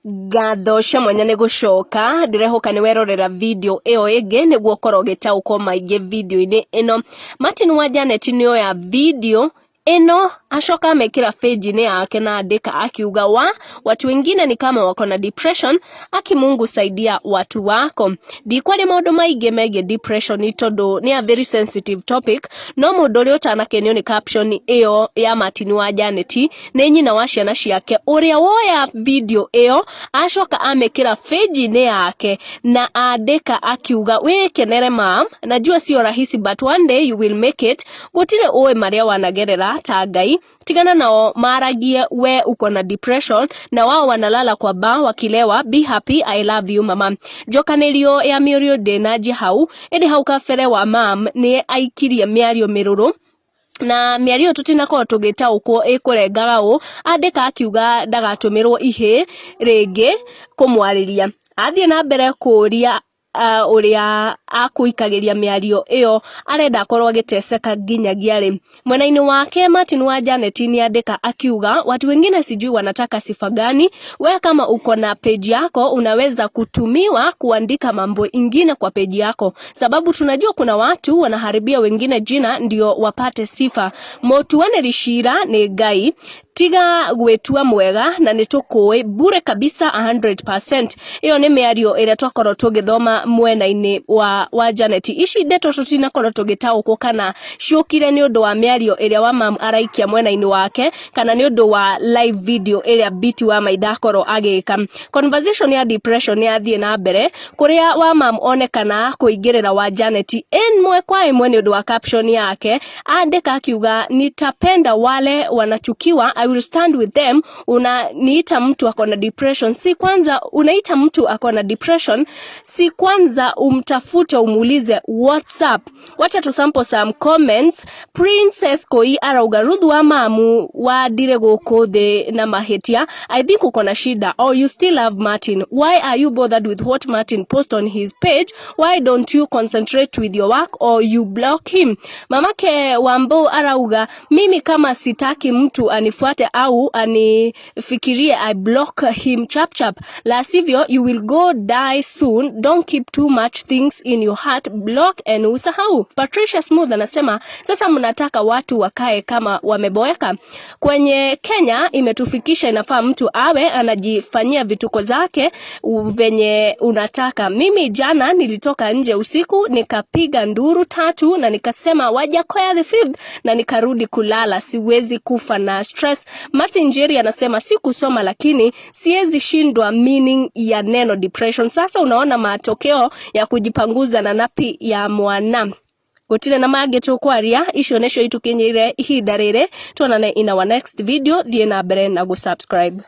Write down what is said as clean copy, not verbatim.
Ngatho cia mwanya nĩ gũcoka, ndĩrehoka nĩ werorera video ĩyo ĩngĩ nĩguo ũkorwo ũgĩtaũkwo maingĩ video-inĩ ĩno. Martin wa Janet nĩ oya video ĩno acoka amekĩra page-inĩ yake na andĩka akiuga wa watu wengine ni kama wako na depression, aki Mungu saidia watu wako. Ndikwaria maũndũ maingĩ megiĩ depression tondũ nĩ a very sensitive topic, no mũndũ ũrĩa ũtanakenio nĩ caption ĩyo ya Martin wa Janet nĩ nyina wa ciana ciake ũrĩa woya video ĩyo acoka amĩkĩra page-inĩ yake na andĩka akiuga, "Wĩkenere mam, najua sio rahisi, but one day you will make it. Gũtirĩ ũĩ marĩa wanagerera ta Ngai. Tigana nao maragie we uko na depression na wao wanalala kwa bar wakilewa. Be happy, I love you, mama." Njokanĩrio ya mĩũrio ndĩnanjia hau, ĩndĩ hau kabere wa mam nĩ aikirie mĩario mĩrũrũ na mĩario ĩyo tũtinakorwo tũgĩtaũkwo ĩkũrengaga ũ. Andĩka akiuga ndagatũmĩrwo ihĩ rĩngĩ kũmwarĩria. Athiĩ na mbere kũũria ũrĩa akũikagĩria mĩario ĩyo arenda akorwo agĩteseka nginyagia rĩ. Mwena-inĩ wake Martin wa Janet nĩ akiuga, "Watu wengine sijui wanataka sifa gani. We kama uko na page yako, unaweza kutumiwa kuandika mambo ingine kwa page yako, sababu tunajua kuna watu wanaharibia wengine jina ndio wapate sifa. Mũtuanĩri cira nĩ Ngai. Tiga gwĩtua mwega na nĩ tũkũĩ bure kabisa 100%." Ĩyo nĩ mĩario ĩrĩa twakorwo tũgĩthoma mwena-inĩ wa Janet. Ici ndeto tũtinakorwo tũgĩtaũkwo kana ciũkire nĩ ũndũ wa mĩario ĩrĩa wa mam araikia mwena-inĩ wake kana nĩ ũndũ wa live video ĩrĩa Biti wa Maitha akorwo agĩka. Conversation ya depression nĩ yathiĩ na mbere kũrĩa wa mam onekana kũingĩrĩra wa Janet ĩmwe kwa ĩmwe nĩ ũndũ wa caption yake. Andĩka akiuga, "Nitapenda wale wanachukiwa, I will stand with them. Unaniita mtu ako na depression, si kwanza unaita mtu ako na depression, si kwanza umtafute umuulize what's up?" Wacha tu sample some comments. Princess Koi arauga, "Ruthu wa mamu wandire gũkũ thĩ na mahĩtia. I think uko na shida or you still love Martin. Why are you bothered with what Martin post on his page? Why don't you concentrate with your work or you block him?" Mamake Wambo arauga, "Mimi kama sitaki mtu anifuate au anifikirie, I block him chap chap. La sivyo you will go die soon. Don't keep too much things in your heart. Block and usahau." Patricia Smooth anasema, "Sasa mnataka watu wakae kama wameboeka? Kwenye Kenya imetufikisha, inafaa mtu awe anajifanyia vituko zake venye unataka. Mimi jana nilitoka nje usiku, nikapiga nduru tatu na nikasema 'Wajakoya the fifth' na nikarudi kulala. Siwezi kufa na stress." Masi Njeri anasema, "Si kusoma lakini siwezi shindwa meaning ya neno depression. Sasa unaona matokeo ya kujipanguza na napi ya mwana." Gutire na mangĩ tũkwaria, icio nĩcio itukinyĩire ihinda rĩrĩ. Tuonane in our next video. Thiĩ na mbere na gũsubscribe.